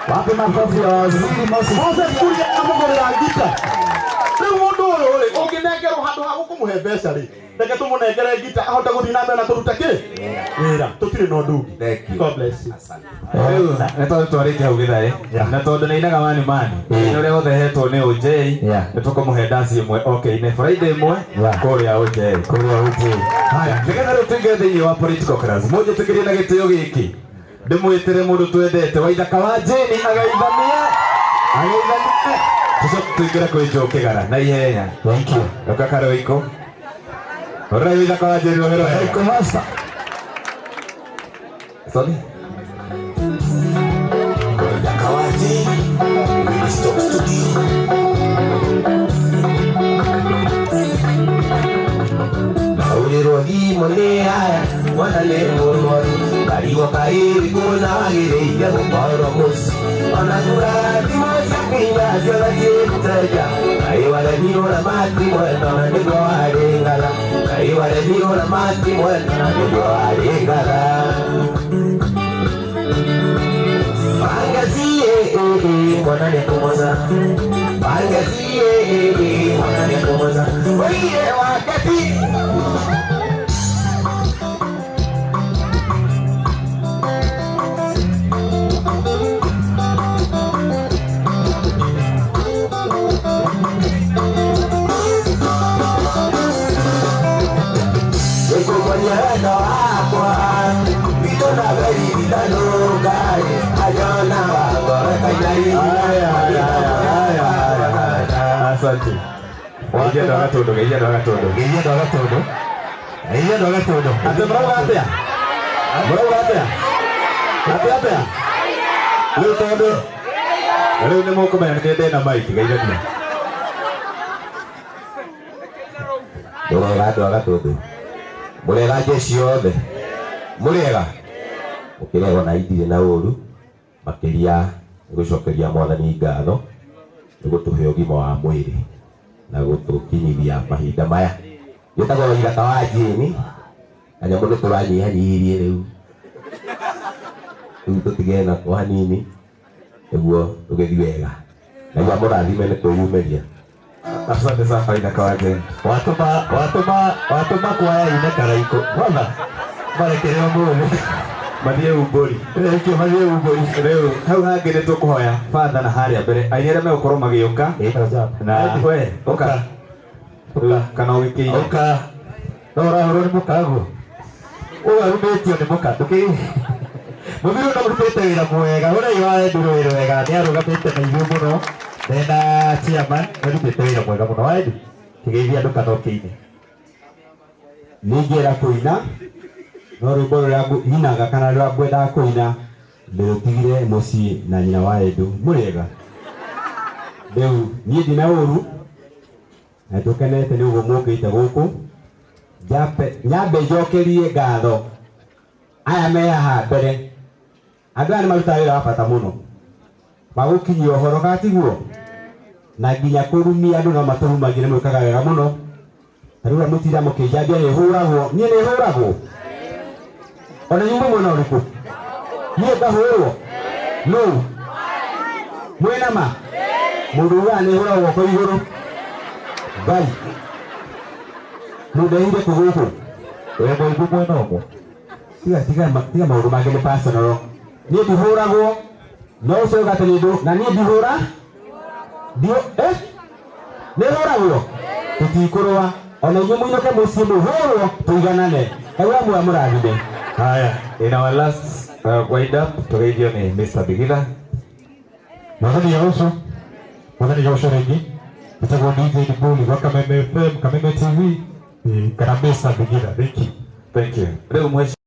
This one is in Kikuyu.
Wapi makofi ya waziri Moses? Moses Kuria amũgũrĩra ngita. Rĩu mũndũ ũyũ rĩ, ũngĩnengerwo handũ ha gũkũmũhe mbeca rĩ, reke tũmũnengere ngita ahote gũthiĩ na mbere na kũruta kĩ wĩra. Tũtirĩ na ũndũ ũngĩ. Thank you. God bless you. Asante. Rĩu nĩ tondũ twarĩkia hau gĩthaĩ na tondũ nĩ ainaga mani mani nĩ ũrĩa wothe hetwo nĩ OJ nĩ tũkũmũhe dance ĩmwe okay-inĩ Friday ĩmwe kũrĩa OJ. Kũrĩa OJ. Haya, nĩgetha rĩu tũingĩre thĩinĩ wa political class, mũnjĩtĩkĩrie na gĩtĩo gĩkĩ ndĩmwĩtĩre mũndũ twendete Waithaka wa Jane ageithanie ageithanie tũcoke tũingĩre kwĩ Joe Kĩgara na ihenya. Thank you. Ũka Karoiko. Ũrĩa Waithaka wa Jane ũhero wega. Karoiko master. Sorry. Waithaka wa Jane, Stop Studio. Mahũrĩrwo thimũ nĩ aya mwana nĩ mũrwaru karigwo kaĩrĩ kũna wagĩrĩire gũkorwo mũciĩ ona kura thimũ ciakinya ciothe ciĩteja kaĩ waremirwo na mati mwena na nĩguo warĩ ng'ara kaĩ waremirwo na mati mwena na nĩguo warĩ ng'ara. Wangazie mwana nĩakũmoza Wangazie mwana nĩakũmoza oire wakati. Nĩkũmonia wendo wakwa witũ na beririthanũngai ajona wangore kainai. Haya, haya, haya, haya. Asante. Geithia andũ a Gatũndũ, geithia andũ a Gatũndũ. Geithia andũ a Gatũndũ. Geithia andũ a Gatũndũ. Atĩ mũrauga atĩa? Mũrauga atĩa? Atĩ atĩa? Rĩu tondũ rĩu nĩ mũkũmenya nĩ ndĩ na mic, geithania. Mũrega andũ a Gatũndũ, mũrega jeshi yothe, mũrega mũkĩrego na indirĩ na ũru makĩria nĩ gũcokeria mwathani ngatho nĩ gũtũhe ũgima wa mwĩrĩ na gũtũkinyithia mahinda maya. Njĩtagwo Waithaka wa Jane, kanyamũ nĩ tũranyihanyihirie rĩu rĩu tũtige nako hanini nĩguo tũgĩthiĩ wega. Ngai amũrathime nĩ kwĩyumĩria. Asante sana Waithaka wa Jane. Watũma watũma watũma kwaya ine Karaikũ. Wona? Marekere ũmũthĩ. Mathiĩ umbũri. Thank you, mathiĩ umbũri. Rĩu hau hangĩ nĩ tũkũhoya batha na harĩa mbere aini arĩa megũkorwo magĩũka na we ũka Ũka. kana ũgĩkĩire. Ũka. No ũrahũrwo nĩ mũka guo. Ũyũ arumĩtio nĩ mũka. Ndũkĩ mũthuri ũyũ ũrutĩte wĩra mwega ũrĩa wa Endu wĩra wega nĩ arũgamĩte na ithuĩ mũno mena chairman nĩ arutĩte wĩra mwega mũno wa Endu kĩgeithia andũ kana ũkĩine. Ningĩra kũina no rwĩmbo rũrĩa nyinaga kana rũrĩa ngwendaga kũina ndĩrũtigire mũciĩ na nyina wa Endu mũrĩega. Rĩu niĩ ndina ũru na tũkenete nĩ ũguo mũkĩte gũkũ. Nyambe njokerie ngatho aya me haha mbere. Andũ aya nĩ marutaga wĩra wa bata mũno wa gũkinyia ũhoro kana tiguo, na nginya kũrumia andũ no matũrumagie nĩ mwĩkaga wega mũno. Ta rĩu mũtinda mũkĩnjambia nĩ hũragwo, niĩ nĩ hũragwo ona inyuĩ mwena ũrĩkũ? Niĩ ngahũrwo nũ? Mwĩna ma? Mũndũ ugaga nĩ hũragwo guoko igũrũ. Ngai mũndehire kũ gũkũ? We mũigu mwena ũmwe. Tiga tiga tiga maũndũ mangĩ nĩ personal. Niĩ ndihũragwo no ũcio uga atĩ nĩ ndũ na niĩ ndihũra ndio nĩ hũragwo tũtikũrũa ona inyuĩ mũinũke mũciĩ mũhũrwo tũiganane. Ngai amwe amũrathime. Haya, in our last wind up tũgeithio nĩ Mr. Bigitha. Mwathani Yahusha, Mwathani Yahusha rĩngĩ. Njĩtagwo DJ Ndibuli wa Kameme FM, Kameme TV, kana Mr. Bigitha. Thank you. Thank you. Rĩu mheshimiwa